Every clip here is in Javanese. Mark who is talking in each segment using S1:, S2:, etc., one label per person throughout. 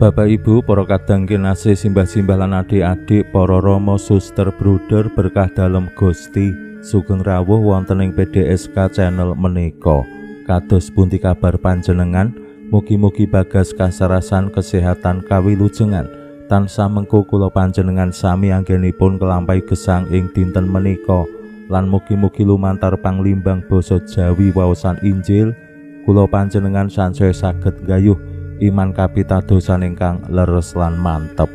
S1: Bapak Ibu, para kadang kinasih, simbah-simbah lan adik-adik, para rama, suster, bruder, berkah dalem Gusti, sugeng rawuh wonten ing PDSK channel menika. Kados pundi kabar panjenengan? Mugi-mugi bagas kasarasan kesehatan kawilujengan. Tansah mengko kula panjenengan sami anggenipun kelampahi gesang ing dinten menika. Lan mugi-mugi lumantar panglimbang basa Jawi waosan Injil, kula panjenengan sansaya saged nggayuh iman kapitadosan ingkang leres lan mantep.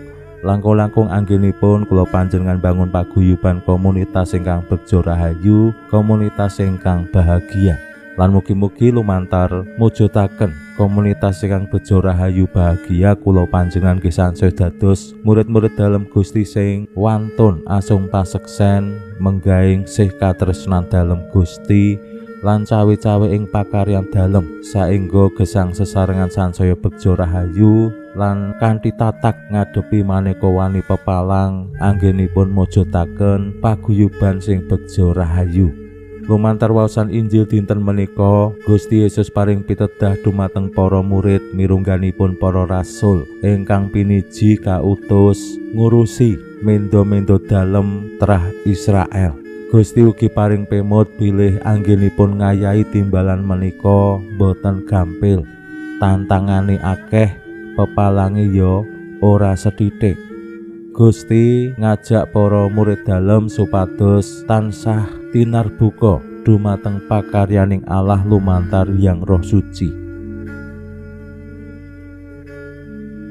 S1: Langkung-langkung anggenipun kula panjenengan bangun paguyuban komunitas ingkang begja rahayu, komunitas ingkang bahagia. Lan mugi-mugi lumantar mujudaken komunitas ingkang bejo rahayu bahagia kula panjenengan nggih sansaya dados murid-murid dalem Gusti sing wantun asung paseksen menggaing sih katresnan dalem Gusti lan cawe-cawe ing pakaryan dalem saengga gesang sesarengan sansaya begja rahayu lan kanthi tatak ngadepi maneka wani pepalang anggenipun mujudaken paguyuban sing begja rahayu. Lumantar waosan Injil dinten menika, Gusti Yesus paring pitedah dumateng para murid mirungganipun para rasul ingkang piniji kautus ngurusi mendo-mendo dalem trah Israel. Gusti ugi paring pemut bilih anggenipun ngayahi timbalan menika boten gampil. Tantangane akeh, pepalange ya ora sethithik. Gusti ngajak para murid dalem supados tansah tinarbuka dumateng pakaryaning Allah lumantar Hyang Roh Suci.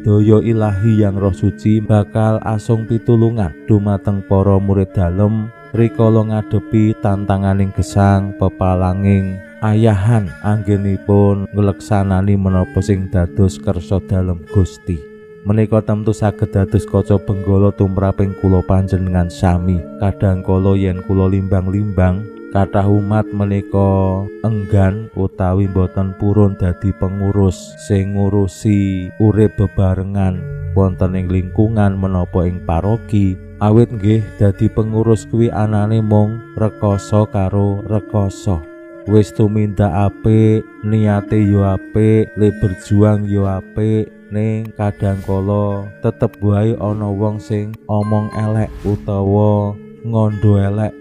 S1: Daya ilahi Hyang Roh Suci bakal asung pitulungan dumateng para murid dalem rikala ngadepi tantanganing gesang pepalanging ayahan anggenipun ngleksanani menapa sing dados kersa dalem Gusti. Menika tentu saged dados kaca benggala tumraping kula panjenengan sami. Kadang kala yen kula limbang-limbang, kathah umat menika enggan utawi boten purun dadi pengurus sing ngurusi urip bebarengan wonten ing lingkungan menapa ing paroki. Awit nggih dadi pengurus kuwi anane mung rekoso karo rekoso. Wis tumindak apik, niate yo apik, le berjuang yo apik, ning kadang kala tetep wae ana wong sing omong elek utawa ngondo elek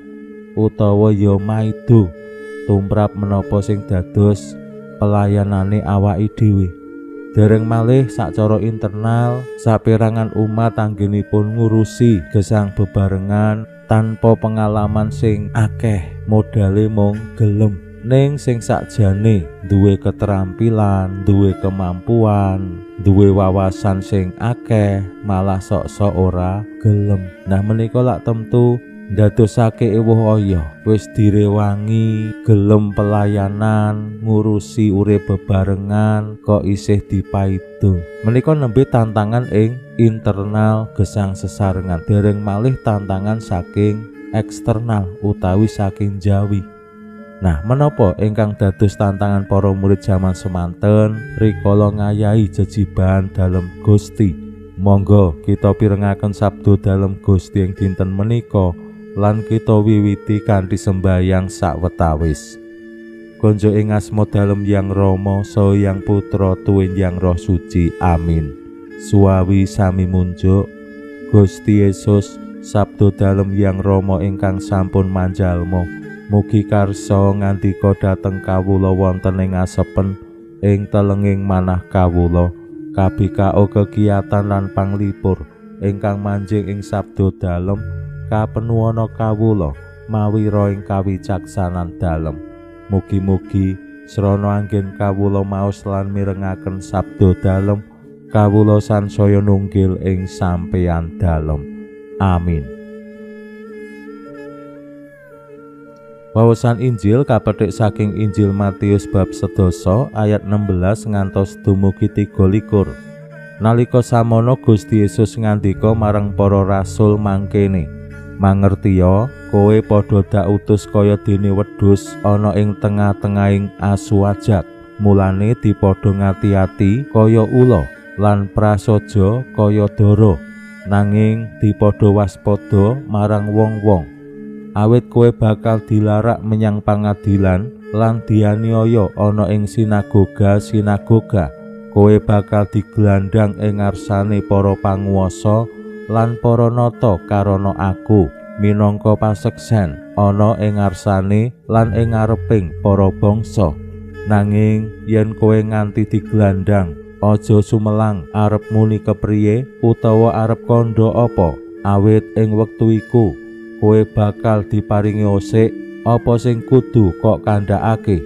S1: utawa ya maido tumrap menapa sing dados pelayanane awake dhewe. Dereng malih sacara internal saperangan umat anggenipun ngurusi gesang bebarengan tanpa pengalaman sing akeh, modale mung gelem. Ning sing sakjane duwe keterampilan, duwe kemampuan, duwe wawasan sing akeh, malah sok-sok ora gelem. Nah menika lak tentu ndadosake ewuh oyo, wis direwangi gelem pelayanan, ngurusi urip bebarengan kok isih dipaido. Menika nembe tantangan ing internal gesang sesarengan, dereng malih tantangan saking eksternal utawi saking jawi. Nah, menapa ingkang dados tantangan para murid jaman semanten rikala ngayahi jejibahan dalem Gusti? Monggo kita pirengaken sabda dalem Gusti ing dinten menika lan kita wiwiti kanthi sembayang sawetawis. Konjo ing asma dalem Hyang Rama saha Hyang Putra tuwin Hyang Roh Suci. Amin. Suwawi sami munjuk Gusti Yesus, sabda dalem Hyang Rama ingkang sampun manjalma. Mugi karsa ngandika dhateng kawula wonten ing asepen ing telenging manah kawula kabikao kegiatan lan panglipur ingkang manjing ing sabda dalem kapenuwana kawula mawira ing kawicaksanan dalem. Mugi-mugi srana anggen kawula maos lan mirengaken sabda dalem kawula sansaya nunggil ing sampeyan dalem. Amin. Wawasan Injil kapetik saking Injil Matius bab 17 ayat 16 ngantos dumugi 23. Nalika samono Gusti Yesus ngandika marang para rasul mangkene, mangertiya kowe padha dak utus kaya dene wedhus ana ing tengah-tengahing asu ajak. Mulane dipadha ngati-ati kaya ula lan prasaja kaya dara, nanging dipadha waspada marang wong-wong. Awit kowe bakal dilarak menyang pangadilan lan dianiaya ana ing sinagoga-sinagoga. Kowe bakal digelandang ing ngarsane para panguwasa lan para nata karana aku minangka paseksen ana ing ngarsane lan ing ngareping para bangsa. Nanging yen kowe nganti digelandang, aja sumelang arep muni kepriye utawa arep kandha apa, awit ing wektu iku kowe bakal diparingi osik apa sing kudu kok kandhakake.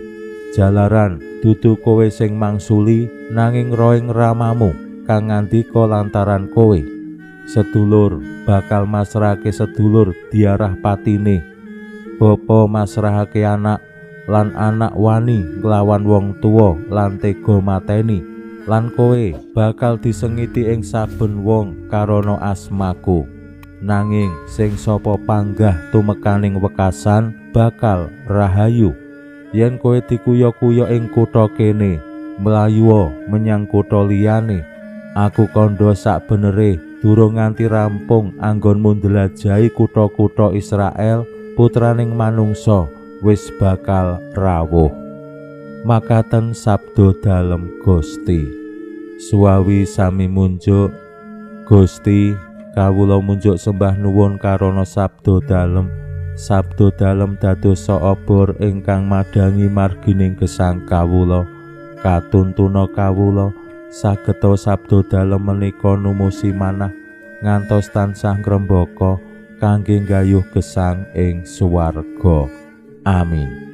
S1: Jalaran dudu kowe sing mangsuli, nanging roing ramamu kang ngandika lantaran kowe. Sedulur bakal masrahake sedulur diarah patine, bapa masrahake anak, lan anak wani nglawan wong tuwa lan tega mateni. Lan kowe bakal disengiti ing saben wong karana asmaku. Nanging sing sapa panggah tumekaning wekasan bakal rahayu. Yen kowe dikuya-kuya ing kutha kene, mlayuwa menyang kutha liyane. Aku kandha sak benere durung nganti rampung anggonmu ndelajahi kutha-kutha Israel, putraning manungsa wis bakal rawuh. Makaten sabda dalem Gusti. Suwawi sami munjuk Gusti, kawula munjuk sembah nuwun karana sabda dalem. Sabda dalem dados obor ingkang madhangi margining gesang kawula. Katuntuna kawula sageta sabda dalem menika numusi manah ngantos tansah ngrembaka kangge nggayuh gesang ing swarga. Amin.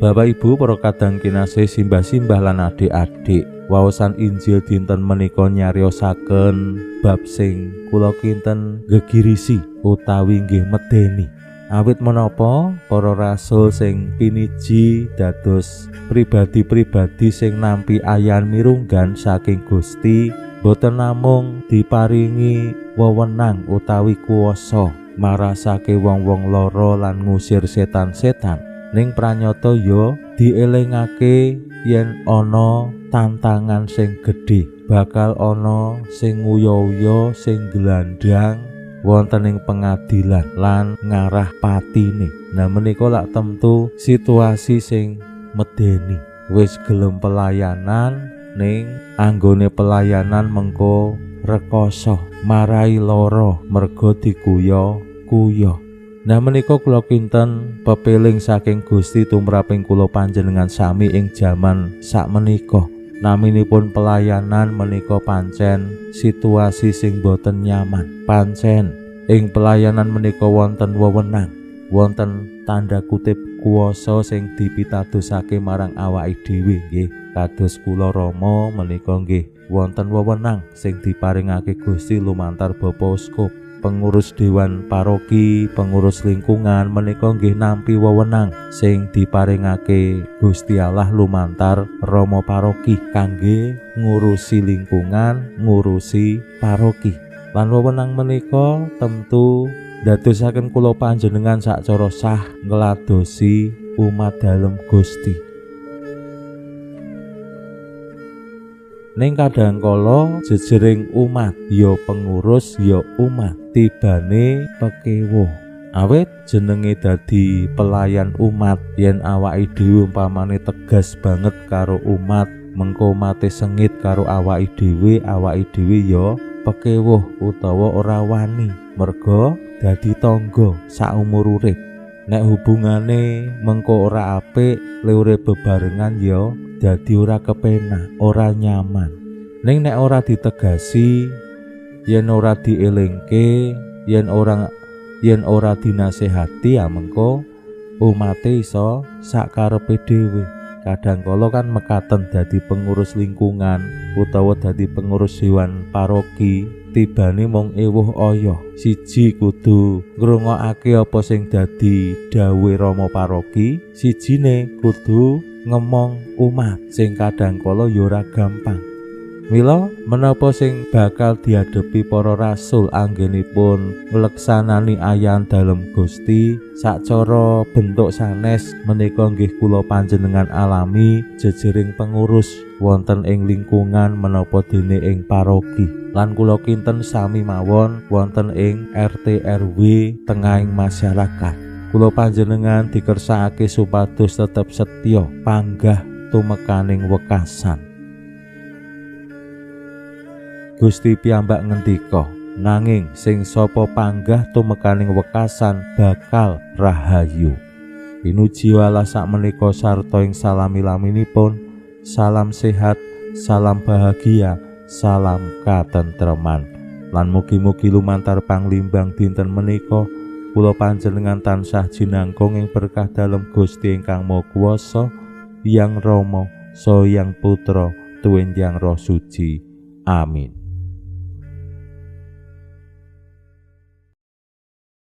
S1: Bapak Ibu, para kadang kinasih, simbah-simbah lan adik-adik, waosan Injil dinten menika nyariosaken bab sing kula kinten gegirisi utawi nggih medeni. Awit menapa para rasul sing piniji dados pribadi-pribadi sing nampi ayan mirunggan saking Gusti boten namung diparingi wewenang utawi kuwasa marasake wong-wong lara lan ngusir setan-setan, ning pranyata ya dielingake yen ana tantangan sing gedhe, bakal ana sing nguya-uya, sing glandang wonten ing pengadilan lan ngarah patine. Nah menika lak tentu situasi sing medeni. Wis gelem pelayanan, ning anggone pelayanan mengko rekoso, marai lara merga dikuya-kuya. Nah menika kula kinten pepeling saking Gusti tumraping kula panjenengan sami ing jaman sakmenika. Naminipun pelayanan menika pancen situasi sing boten nyaman. Pancen ing pelayanan menika wonten wewenang, wonten tanda kutip kuwasa sing dipitadosake marang awake dhewe nggih. Kados kula Rama menika nggih wonten wewenang sing diparingake Gusti lumantar Bapak Uskup, pengurus dewan paroki, pengurus lingkungan menika nggih nampi wewenang sing diparingake Gusti Allah lumantar Rama paroki kangge ngurusi lingkungan, ngurusi paroki. Lan wewenang menika tentu ndadosaken kula panjenengan sacara sah ngladosi umat dalem Gusti. Ning kadang kala jejering umat, ya pengurus ya umat, tibane pekewuh. Awit jenenge dadi pelayan umat, yen awake dhewe umpamane tegas banget karo umat, mengko mate sengit karo awake dhewe ya pekewuh utawa ora wani merga dadi tangga saumur urip. Nek hubungane mengko ora apik, le urip bebarengan ya dadi ora kepenak, ora nyaman. Ning nek ora ditegasi, yen ora dielingke, yen ora dinasehati, ya mengko umate iso sakarepe dhewe. Kadang kala kan mekaten dadi pengurus lingkungan utawa dadi pengurus dewan paroki, tibane mung ewuh oyoh. Siji kudu ngrungokake apa sing dadi dawuhe Rama paroki, sijine kudu ngemong umat sing kadang kala ya ora gampang. Mila menapa sing bakal diadepi para rasul anggenipun ngleksanani ayan dalem Gusti sacara bentuk sanes menika nggih kula panjenengan alami jejering pengurus wonten ing lingkungan menapa dene ing paroki lan kula kinten sami mawon wonten ing RT RW tengahing masyarakat. Kula panjenengan dikersakake supados tetep setya panggah tumekaning wekasan. Gusti piyambak ngendika, nanging sing sapa panggah tumekaning wekasan bakal rahayu. Pinuji Allah sakmenika sarta ing salami-laminipun, salam sehat, salam bahagia, salam katentreman. Lan mugi-mugi lumantar panglimbang dinten menika kula panjenengan tansah jinangkung ing berkah dalem Gusti ingkang Maha Kuwasa, Hyang Rama, Saha Hyang Putra, tuwin Hyang Roh Suci. Amin.